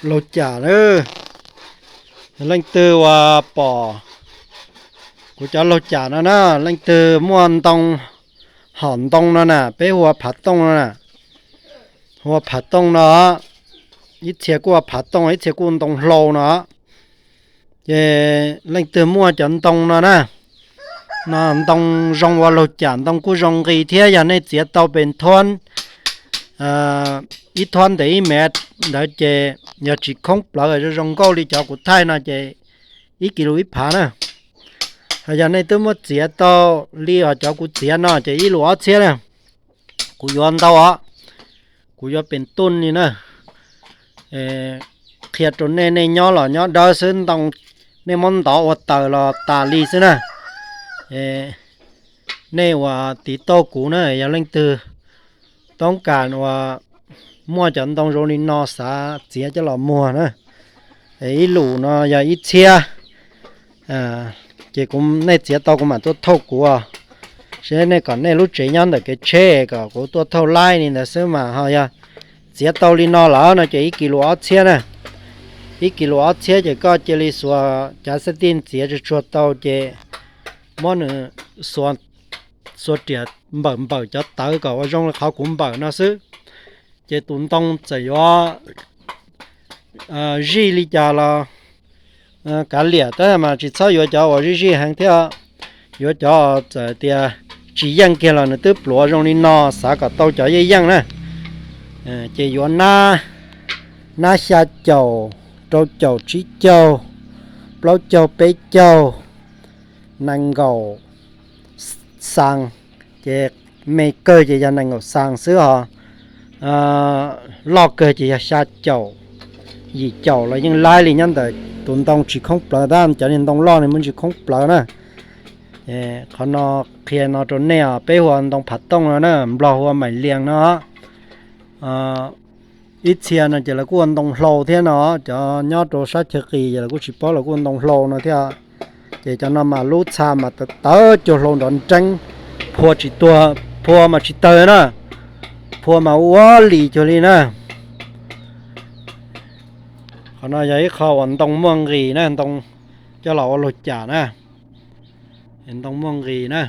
Laug Cam na, leej twg uas pom kuv cov laug Cam no na, leej twg muaj ntoo, hom ntoo no na, peb hu ua phav tooj no na, hu ua phav tooj no, ib txhia kuj ua phav tooj, ib txhia kuj ntoo hlau no. Ces leej twg muaj cov ntoo no na, no ntoo zoo ua laug Cam, ntoo kuj zoo nqis thiab, yog nej txiav tau pes thuab, ib thuab ntev ib mev ntawd ces yog tsis khoob plawv zoo zoo nkauj li cov kuv thaij no ces ib kis lus ib phav na. Ho yog nej twb muab txiav tau li os cov kuv txiav no ces ib lus ob txhiab na. Kuv yuav ntau os, kuv yuav pes tuj li na. Qhia rau nej, nej nyob los nyob dawb xwb, ntoo nej muab ntov ua taws los tas li xwb na. Nej uas tiv tauj kuv na, yog leej twg toob kas uas muaj cov ntoo zoo li no xav txiav coj los muag na, ib lus no yog ib txhiab. Ces kuv, nej txiav tau kuv mam tuaj thauj kuv, seb nej kom nej lub tsev nyob ntawm kev tsheb kom kuv tuaj thauj laib li ntawd xwb mas ho yog txiav tau li no lawm no ces ib kis lus ob txhiab na. Ib kis lus ob txhiab ces koj cia li xuas cav xab tij txiav tsuag tsuag tau ces muab nws xuas, xuas riam npawm npawm cov tawv kom ua zoo li qhov kuv npawm no xwb. Ces tus ntoo txawm yuav zij li cas los kav liam, tab mas tsis txhob yuav cov uas zij zij heev thiab. Yuav cov txawm tias tsis yeej kiag los nws twb pluav zoo li no, xav kom tau cov yeej yeej na. Ces yuav nab, nab xya caum, rau caum, tsib caug, plaub caug, peb caug, nees nkaum xas, ces me kawg ces yog nees nkaum xas xwb os. Loj kawg ces yog xya caum, yim caum los yeej laib li nyob ntawm tus ntoo tsis khoob plawv tab, cov niag ntoo loj nws muaj tsis khoob plawv na. Qhov no qhia no rau nej os, peb hu ua ntoo phav tooj no na, Nplog hu ua mais lias no. Ib txhia no ces lawv kuj ua ntoo hlau thiab no, cov nyob rau sab chaw qis ces lawv kuj tsis paub, lawv kuj ua ntoo hlau no thiab. Ces cov no mas lub txha mas tawv tawv cuag hlau nrov nreeb, phua tsis tuag, phua mas tsis tawg na, phua mas ua lis cuag li na. Qhov no yog ib qho uas ntoo muaj nqis na, ntoo coj los ua laug cam na, ntoo muaj nqis na.